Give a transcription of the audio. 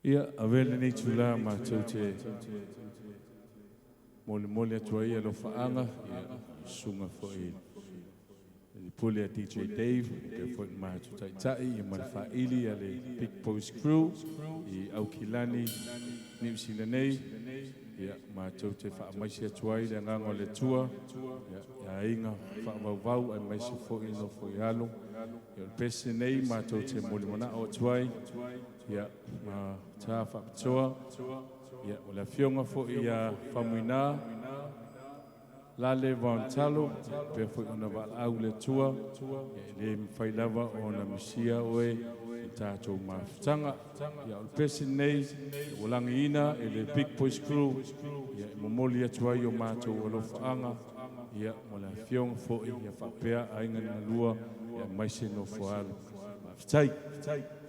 Ia, avea lenei itulā matou te molimoli atu ai alofaaga, ia, susuga foi i le pule a DJ Dave, faapea foi le matou taitai, ia ma le faaili a le Big Boys Crew i Aukilani, Niu Sila nei. Ia, matou te faamaise atu ai le agaga o le Atua, ia, i aiga faavauvau aemaise foi le nofo i alo. Ia, o le pese nei matou te molimanao atu ai, ia, ma ta faapitoa, ia, o le afioga foi ia Faumuina Lale Vaontalo, faapea foi ona valaau le Atua, ia, e le mafai lava ona misia oe i tatou mafutaga. Ia, o le pese nei ua lagiina e le Big Boys Crew, ia, e momoli atu ai o matou alofaaga, ia, mo le afioga foi, ia faapea aiga na lua, ia aemaise nofo a alo. Faafetai.